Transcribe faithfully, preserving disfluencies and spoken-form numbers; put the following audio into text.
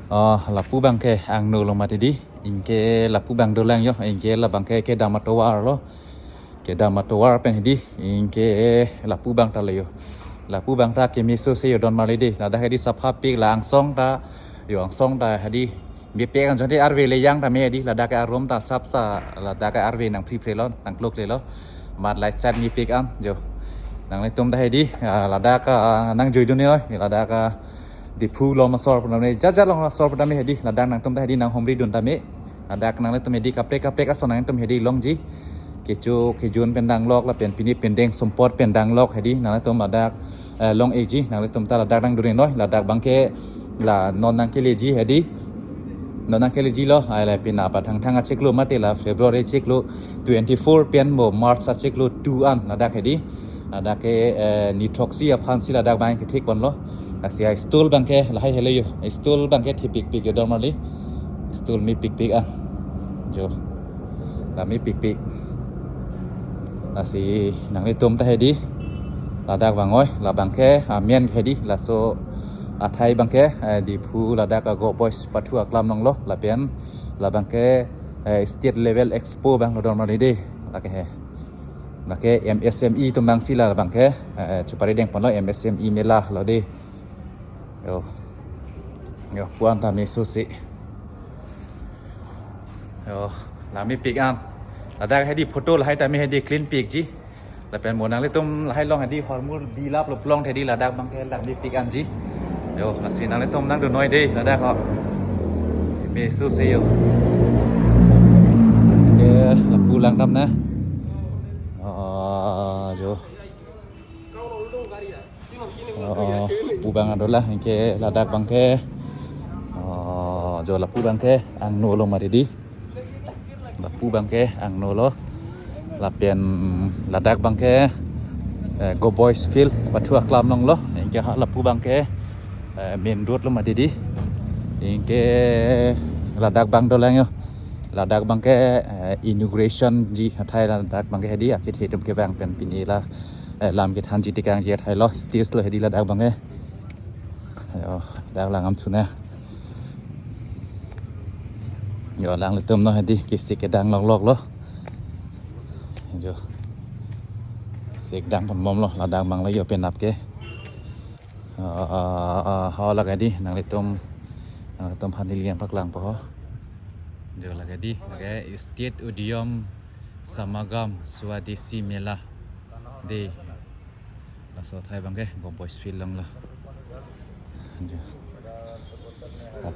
Oh, lapu abangke angno lo mati di. Anke lapu abang dolang yo. Anke labangke kedam atovar lo. Kedam atovar pen hedi. Anke lapu abang ta le yo. Lapu abang ta keme sose yo don marli di. Ladak hedi saphapik, la angsong ta. Yo angsong ta hedi. Mepik an jodi arve le yang tame hedi. Ladak ke arum ta sapsa. Ladak ke arve nang phriphre lo. Nang klok le lo. Mat light sat mepik an jo. Nanglitum ta hedi. Ah, ladak, ah, nang joi dun noi. Ladak, ah, Diphu along asor pu tame, jat jat along asor pu tame hedi, ladak nangtum ta hedi nang humri dun tame. Ladak nanglitum hedi kaprek kaprek ason nangtum hedi longji. Kecho kejun pen danglok lapen pini pendeng sumpot pen danglok hedi nangtum ladak, eh, long-eji, nanglitum ta ladak nang dun noi, ladak abangke la non nangkeleji hedi. Non nangkeleji lo, ai la pini apathangthang achiklo mate la February chiklo twenty-four pen bo March achiklo two an ladak hedi. Ladak ke, eh, ni throksi aphan si ladak abang kethik ponlo. Lasi a-stool abangke lahai helo yo. Stool abangke thepikpik yo don marli. Stool mepikpik an. Jo. La mepikpik. Lasi nanglitum ta hedi. Ladak abang oi, labangke amen hedi. Laso athai abangke, eh, Diphu ladak a Go Boys pathu aklam along lo. Lapen labangke, eh, state level expo abang lo don marli di. Lake he. Lake M S M E atum abang si labangke, eh, chepari deng ponlo M S M E mela lo di. Yo. Yo, puan ta meso si. Yo, la mepik an. Ladak hedi photo lahai tame hedi clean pikji. Lapen mo nanglitum lahai along hedi hormur bilap lo plong hedi ladak abangke la mepik anji. Yo, lasi nanglitum nang dun noi di ladak ho. Meso si yo. Anke lapu lang dam na. Oh, jo. Oh, lapu abang dolang, anke ladak abangke. Oh, jo lapu abangke angno lo mati di. Lapu abangke angno lo. Lapen ladak abangke, eh, Go Boys Field pathu aklam along lo. Anke ha lapu abangke, eh, main road lo mati di. Anke ladak abang dolang yo. Ladak abangke, eh, inauguration ji athai ladak abangke hedi akethe atum kevang pen pini la, eh, lam kethanji tekangji athai lo, stage lo hedi ladak abangke. Yo, dak lang am thu na. Yo, nanglitum non hedi kesik kedang loklok lo. Jo. Sik dang ponbom lo, ladak abang lo yo penap ke. Ah, ah, ah, ho lake di, nanglitum, nanglitum aphan neli nangpaklang po ho. Jo lake di, lake State Udyam Samagam Swadeshi Mela. Di. Laso athai abangke, Go Boys Field along lo. Jo. At-